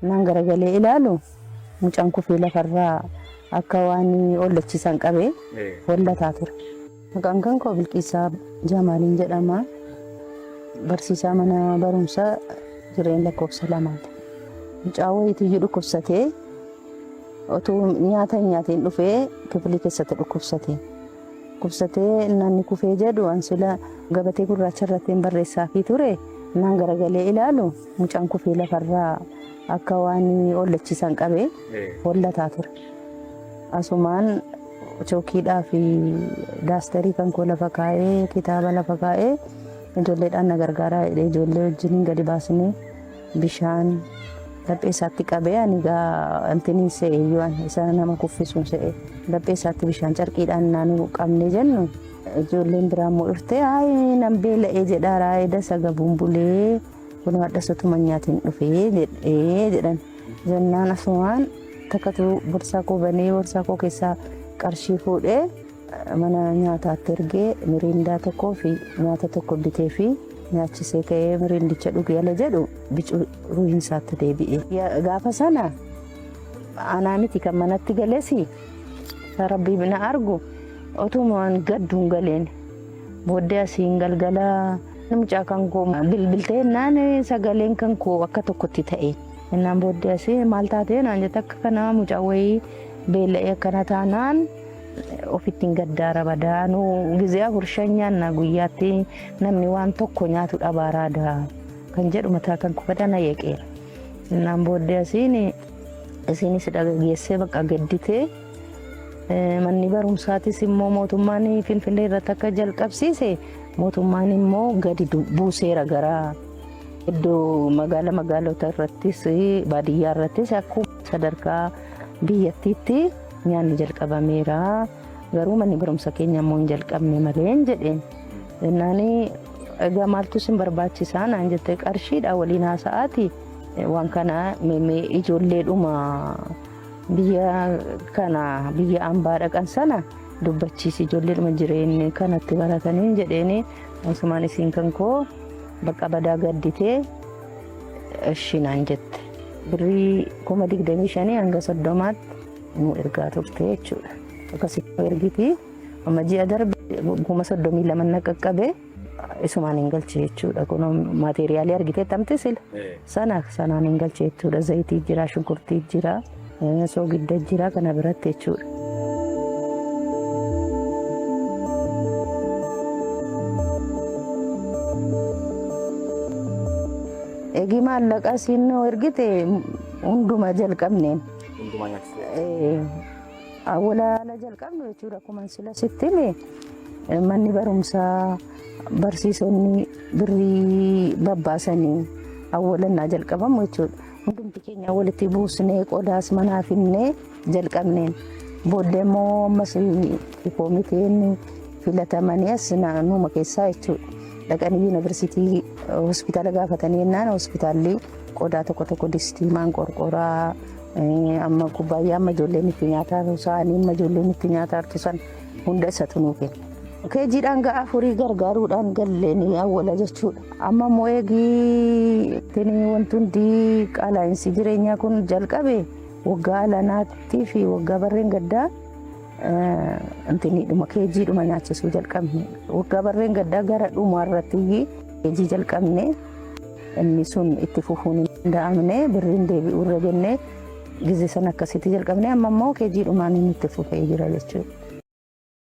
Naan garagalee ilaalu mucaan kufee lafarraa akka waan hollachiisan qabee hollataa ture. Maqaan kan koo Bilqiisaa Jamaaliin jedhama. Barsiisaa mana barumsaa Jireen lakkoofsa 2ti. Mucaa wayiitiyyuu dhukkubsatee otuu nyaata hin nyaatiin dhufee kifilii keessatti dhukkubsate. Dhukkubsatee inni kufee jedhu an sila gabatee gurraacha irratti hin barreessaafii ture, naan garagalee ilaalu mucaan kufee lafarraa akka waan hollachiisan qabee hollataa ture. Asumaan chookiidhaa fi daasterii kan koo lafa kaa'ee, kitaaba lafa kaa'ee, ijoolleedhaan na gargaaraa jedhee ijoollee wajjin gadi baasnee bishaan laphee isaatti qabee, ani gaa antiniin se'e iyyuu ani isa nama kuffisuun se'e, laphee isaatti bishaan carqiidhaan naannoo qabnee jennu, ijoolleen biraa immoo dhuftee, "Hayi, nan beela'ee," jedhaara, "Eda gabuun bulee, kun hadhasatuma nyaatiin dhufee," jedhee jedhan. Jennaan asumaan takkatu borsaa koo banee, borsaa koo keessaa qarshii fuudhee mana nyaataatti ergee, miriindaa tokkoo fi nyaata tokko bitee fi nyaachisee ka'ee, miriindicha dhugee ala jedhu bicuu ruuhinsaatti deebi'e. Gaafa sana anaa miti kan manatti gales, Rabbii na argu, otumaan gadduun galeen. Booddee asiin galgala mucaa kan koo bilbiltee naan sagaleen kan koo akka tokkotti ta'e. Innaan booddee asii, "Maal taatee?" naan jette. "Akka kana mucaa wayii beela'ee akkana taanaan ofittiin gaddaara badaa, nu gizee afur shan nyaanna guyyaatti, namni waan tokko nyaatu dhabaaraada," kan jedhu mataa kan kufata na yeqeera. Innaan booddee asiin isiinis dhageessee bakka gadditee, manni barumsaatis immoo mootummaan Finfinnee irratti akka jalqabsiise, mootummaan immoo gadi buuseera gara iddoo magaala magaalota irrattis baadiyyaa irrattis, akkuma sadarkaa biyyattiitti nyaanni jalqabameera. Garuu manni barumsa keenya immoo hin jalqabne malee jedheen. Jennaan, "Egaa maaltu isin barbaachisaa?" naan jette. "Qarshiidha waliin haasa'aati. Waan kana ijoolleedhuma biyya kana biyya ambaa dhaqan sana dubbachiisi, ijoolleedhuma Jireenya kanatti baratanii," jedheeni. Asumaan isiin kan koo bakka badaa gadditee, "Ishi," naan jette. Birrii 25,000 hanga 30tti nu ergaa turte jechuudha. Akkasitti nu ergiti. Amma ji'a darbe 32,000 na qaqqabe, isumaan hin galche jechuudha. Kun maateeriyaalii argitee tamte sila. Sana sanaan hin galche jechuudha. Zayitii jira, shunkurtii jira, soogidda jira kana biratti jechuudha. Eegi maallaqa isiin nu ergite hunduma jalqabneen. Hundumaa nyaachisee. Awwaala jalqabnu jechuudha, akkuma sila sitti hime, manni barumsaa barsiisonni birrii babbaasanii awwalannaa jalqabamu jechuudha. Hundumti keenya walitti buusnee qodaas manaa finnee jalqabneen. Booddee immoo ammas koomiteen filatamanii as naannuma keessaa jechuudha. Dhaqanii yuunivarsiitii hospitaala gaafatanii jennaan, hospitaalli qodaa tokko tokko, distii, maanqorqoraa, amma kubbaayyaa amma ijoolleen itti nyaataa saanii amma ijoolleen itti nyaataa san hunda isatu nuu kenna. Keejiidhaan ga'a afurii gargaaruudhaan galleen awwala jechuudha. Amma immoo eegii wanti hundi qaala'iinsi jireenyaa kun jalqabe, waggaa alanaattii fi waggaa barreen gaddaa intiniidhuma keejiidhuma nyaachisuu jalqabne. Waggaa barreen gaddaa gara dhumaa irratti keejii jalqabne. Inni sun itti fufuun hin danda'amne, birriin deebi'uu irra jennee gizee sana akkasitti jalqabne. Amma immoo keejiidhumaan inni itti fufee jira jechuudha.